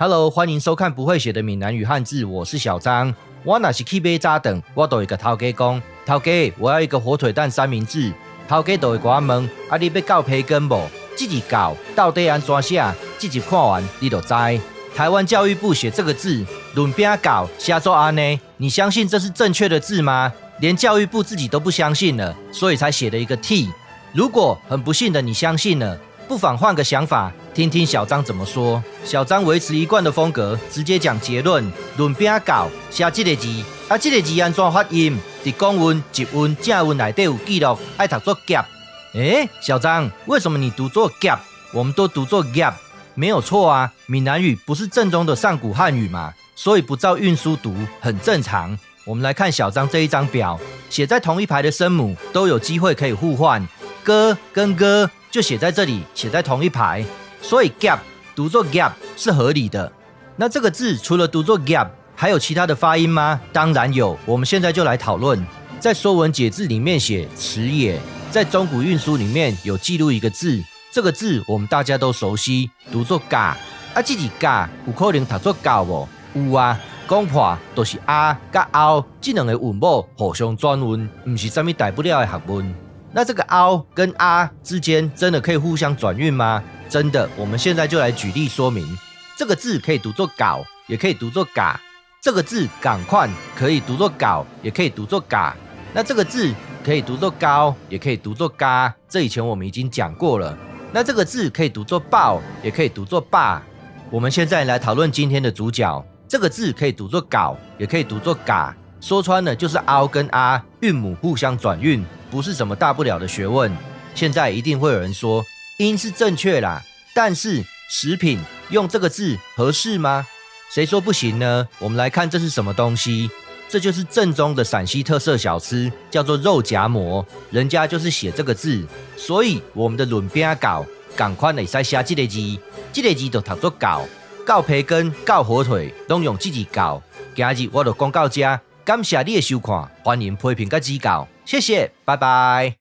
Hello，歡迎收看不會寫的閩南語漢字，我是小張。我若是去買早頓，我就會共頭家講：頭家，我要一個火腿蛋三明治。頭家就會共我問：啊，你欲到培根無？這字到到底按怎寫？這集看完你就知。台灣教育部寫這個字“潤餅到”寫做按呢，你相信這是正確的字嗎？連教育部自己都不相信了，所以才寫了一個 T。如果很不幸的你相信了，不妨換個想法，聽聽小張怎麼說。小張維持一貫的風格，直接講結論。潤餅到寫這個字，啊，這個字按怎發音？佇公韻、集韻、正韻內底有記錄，愛讀做夾。欸，小張，為什麼你讀作夾，我們都讀作夾？沒有錯啊，閩南語不是正宗的上古漢語嘛，所以不照韻書讀很正常。我們來看小張這一張表，寫在同一排的聲母都有機會可以互換，哥跟哥就寫在這裡，寫在同一排，所以夾讀作夾是合理的。那這個字除了讀作夾，還有其他的發音嗎？當然有，我們現在就來討論。在《說文解字》裡面寫遲也，在中古韻書裡面有記錄一個字，這個字我們大家都熟悉，讀作嘎。啊，這字嘎有可能讀作到無？有啊，講破就是阿佮凹這兩個韻母互相轉韻，毋是啥物大不了的學問。那這個凹跟阿之間真的可以互相轉韻嗎？真的，我們現在就來舉例說明。這個字可以讀作搞，也可以讀作嘎。這個字仝款可以讀作搞，也可以讀作嘎。那這個字可以讀作高，也可以讀作嘎。這以前我們已經講過了。那這個字可以讀作爆，也可以讀作霸。我們現在來討論今天的主角。這個字可以讀作搞，也可以讀作嘎。說穿了就是凹跟阿韻母互相轉韻，不是什麼大不了的學問。現在一定會有人說音是正確啦，但是食品用這個字合適嗎？誰說不行呢？我們來看這是什麼東西，這就是正宗的陝西特色小吃，叫做肉夾饃。人家就是寫這個字，所以我們的潤餅到仝款會使寫這個字，這個字就讀作到，到培根、到火腿，攏用這字到。今日我就講到這，感謝你的收看，歡迎批評佮指教，謝謝，拜拜。